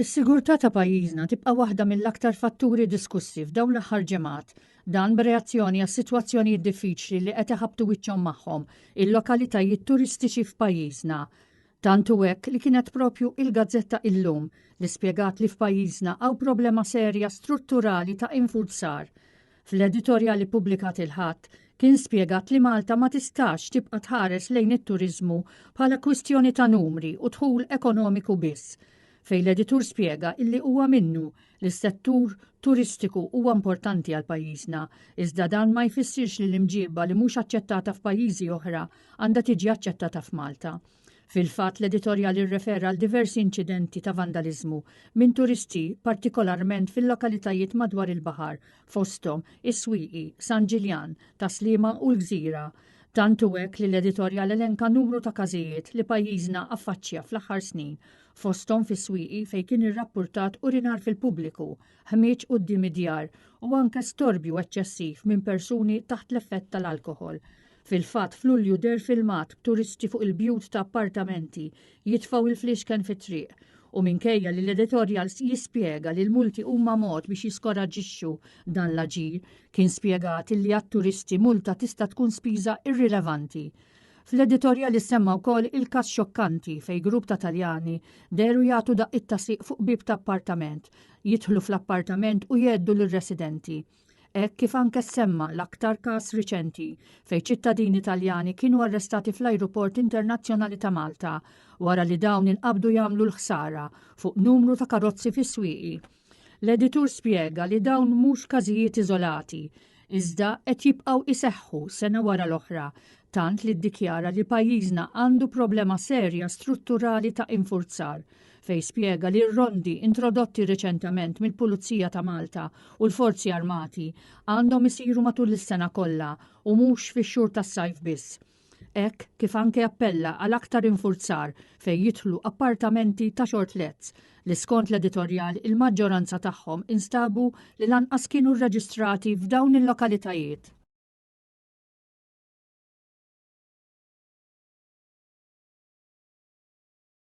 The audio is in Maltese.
Is-sigurtà ta' pajjiżna tibqa' waħda mill-aktar fatturi diskussi f'dawn l-aħħar ġimgħat. Dan b'reazzjoni għas-sitwazzjonijiet diffiċli li qed iħabbtu wiċċhom magħhom il-lokalitajiet turistiċi f'pajjiżna. Tant hu hekk li kienet propju il-gazzetta Illum li spjegat li f'pajjiżna hawn problema serja strutturali ta' infurzar. Fl-editorjal ippubblikat il-Ħadd, kien spjegat li Malta ma tistax tibqa' tħares lejn it-turiżmu bħala kwistjoni ta' numri u dħul ekonomiku biss, fejn l-editur spjega illi huwa minnu li s-settur turistiku huwa importanti għal pajjiżna, iżda dan ma jfissirx li l-imġieba li mhux aċċettata f'pajjiżi oħra għandha tiġi aċċettata f'Malta. Fil-fatt, l-editorjal irrefera għal diversi inċidenti ta' vandaliżmu minn turisti partikolarment fil-lokalitajiet madwar il-baħar, fosthom is-Swieqi, San Ġiljan, Tas-Sliema u l-Gżira. Tant hu hekk li l-editorjal elenka numru ta' każijiet li pajjiżna affaċċja fl-aħħar snin, fosthom fis-Swieqi fejn kien irrappurtat urinar fil-pubbliku, ħmieġ quddiem id-djar u anke storbju eċċessiv minn persuni taħt l-effett tal-alkoħol. Fil-fatt, f'Lulju deher filmat b'turisti fuq il-bjut ta' appartamenti jitfgħu l-fliexken fit-triq u minkejja li l-editorjal jispjega li l-multi huma mod biex jiskoraġġixxu dan l-aġir, kien spjegat illi għat-turisti multa tista' tkun spiża irrilevanti. Fl-editorjal issemma wkoll il-każ xokkanti fejn grupp ta' Taljani dehru jagħtu daqqiet ta' sieq fuq bieb ta' appartament, jidħlu fl-appartament u jgħeddu lir-residenti. Hekk kif anke ssemma l-aktar każ riċenti fejn ċittadini Taljani kienu arrestati fl-Ajruport Internazzjonali ta' Malta wara li dawn inqabdu jagħmlu l-ħsara fuq numru ta' karozzi fis-Swieqi. L-editur spjega li dawn mhux każijiet iżolati, iżda qed jibqgħu iseħħu sena wara l-oħra, tant li ddikjara li pajjiżna għandu problema serja strutturali ta' infurzar fejn spjega li r-rondi introdotti riċentament mill-Pulizija ta' Malta u l-Forzi Armati għandhom isiru matul is-sena kollha u mhux fix-xhur tas-sajf biss. Hekk kif anke appella għal aktar infurzar fejn jidħlu appartamenti ta' short lets li skont l-editorjal il-maġġoranza tagħhom instabu li lanqas kienu rreġistrati f'dawn il-lokalitajiet.